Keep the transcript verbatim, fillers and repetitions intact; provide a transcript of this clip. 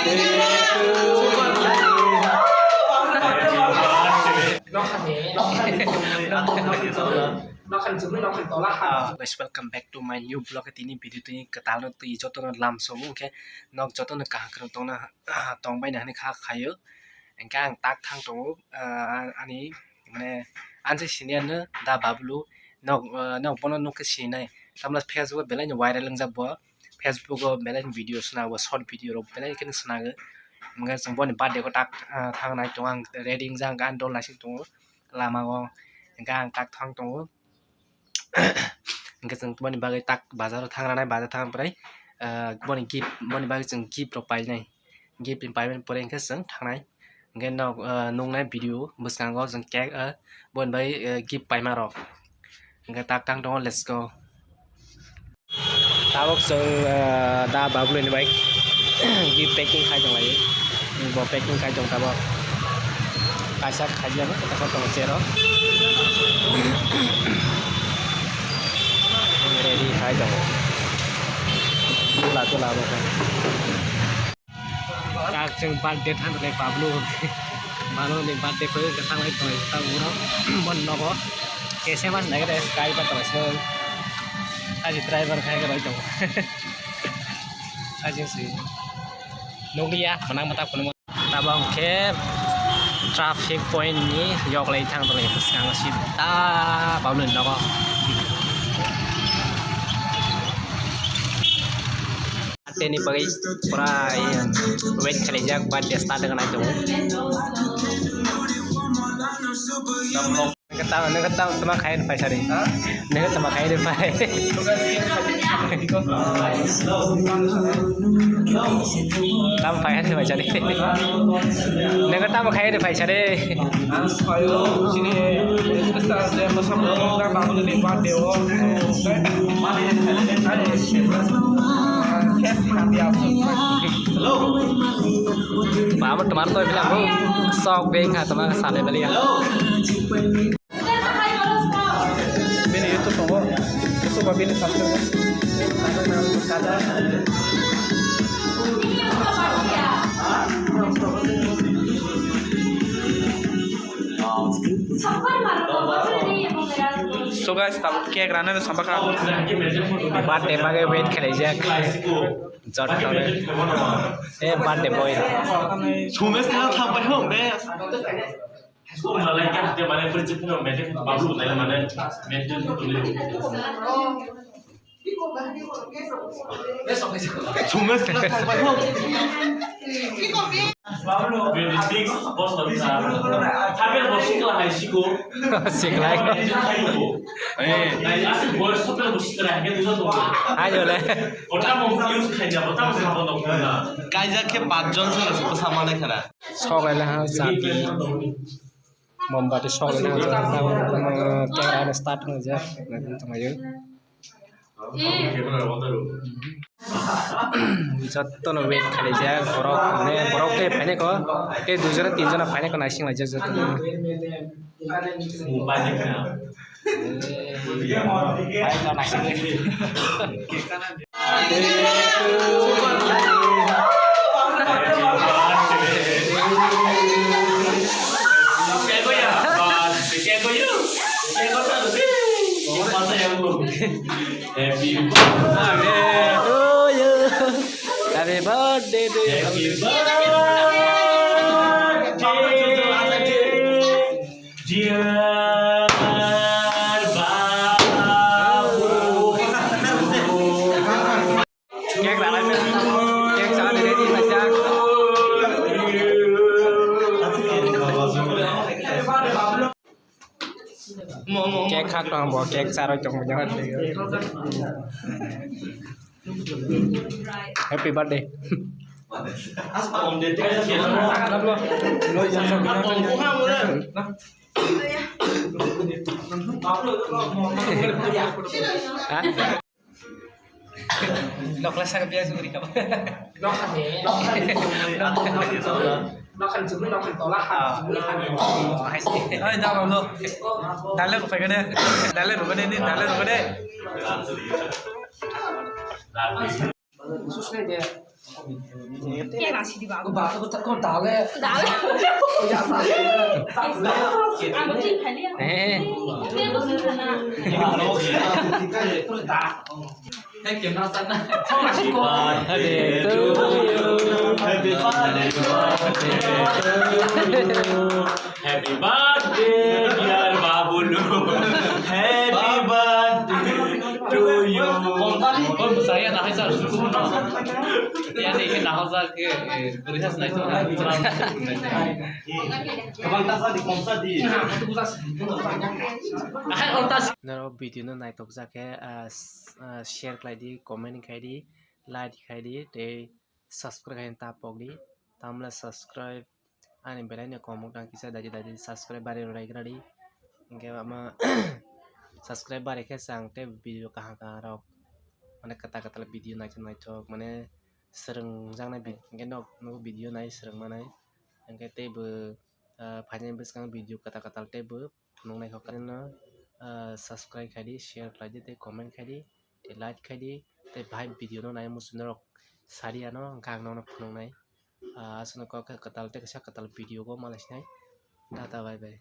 Guys, welcome back to my new vlog. Tini video tini kwtal no twi joto no lam sobo, hwnkhe nok joto no kaham kwrwng tongna tongbai na hwnwi kha khaio. Hwnkhe ang tak thang tongo, ah, ani mane ansi senior no da Bablu, nok, ah, nok bono nuk khe sinai. Tamla Facebook o belai no viral wngjak bo. Facebook o belai ni video swnabo, short video rok belai kheno swnago. Hwnkhe chwng boni birthday o tak, ah, thangnai tongo, ang ready wngjak, ang dol naising tongo lama o, hwnkhe ang tak thang tongo. Hwnkhe chwng boni bagwi tak bazar o thang ranai, bazar thang prai, ah, boni gift, boni bagwi chwng gift rok painai. Gift ni paimani pore hwnkhe chwng thangnai. Hwnkhe nok, ah, nuknai video bwskango chwng cake, ah, boni bagwi, ah, gift paima rok. Hwnkhe tak tang tongo, let's go. Tabok chwng, ah, da Bablu ni bai gift packing khai tong lai. Bo packing khai tong tabok. Kaisa khaijak, kaisa tongo chair o. Ready khai tongo. Tula, tula, bo khai. Kak chwng birthday thang tongnai Bablu. Mano ni birthday koi ka thanglai tongnai ta uro. Bon nogo. K S M S nai kare kai pa tongnai se. Aji driver khai ka bai tongo. Aji si. Nukliya, manang mata kuno. Tabang khe traffic point ni yoklai thang tongnai bwskango sita Bablu ni nogo. Teni bagwi pura wait khalaijak, birthday start wngna tongo. Nokha tamo, nokha tamo, tamo khai pai sari. Nokha tamo khai pai. Tamo khai pai sari. Nokha tamo khai pai sari. Ang sayo chini special je bwskango wngkha Bablu ni birthday o, tei ani cake kha dia. Ba, abo tomar to bilang bo sok beng kha, tomar sale bali ya. Bini YouTube tongo, YouTube o bini subscribe. So guys, tabuk cake rana no samba kha. Birthday bagwi wait khalaijak. Jot tore. Eh, birthday boy. Sumes na thampai ho be. Siklai. Ayo le. Kaijak khe pach jon se samani khara. Sok lai ha jati. Mombati sok lai ha jati. Camera start wng jak. Tonglaio. Jotto no wait khalaijak borok, mane borok tei phainai kho. Tei dui jona tin jona phainai kho, naising laijak jotto no. Bai to naising. Happy birthday to you. Happy birthday to you. Happy birthday, dear Babu. Cake rana, cake sana ready, masak. Cake khak tong bo, cake charoi tong bo. Happy birthday. Ha? Nokla saka biya sugri kaba. Nokha ni. Nokha ni. Nokha ni sugri, nokha ni tola ha. Sugri ha ni. Hai se. Hai da bang lo. Dale rupai kade. Dale rupai kade ni, dale rupai kade. Susne de. Kela sidi babu. Babu tak kau dale. Dale. Ang twi phaliya. Eh. Kela sidi na. Hey, kena sana. Happy birthday to you. Happy birthday to you. Happy birthday, dear Babulu. Happy birthday to you. Om saya dah saya. Ya, ni ke dah saya ke, eh, beri khas naik tu. Kebang tasa di, kebang tasa di. Norok video no naitok jak khe, ah, s-, ah, share khlai di, comment khai di, like khai di, tei subscribe khai ta pok di. Tamle subscribe ani belai no komok dang kisa daji daji subscribe bari rw rai gra di. Hingke ama subscribe bari khe chang tei video kaham kaham rok mane kwtal kwtal video naithok naithok mane swrwngjaknai vid-, hingke nok nugo video nai swrwngmanai. Hingke tei bo, ah, phainai bwskang video kwtal kwtal tei bo phunuknai kok no, ah, subscribe khai di, share khlai di tei comment khai di tei like khai di tei bahai video no nai muchung norok sari ano hingke ang nono phunuknai. Ah, aswkno kok khe kwtal tei kisa kwtal video o malai sinai. Tata bye bye.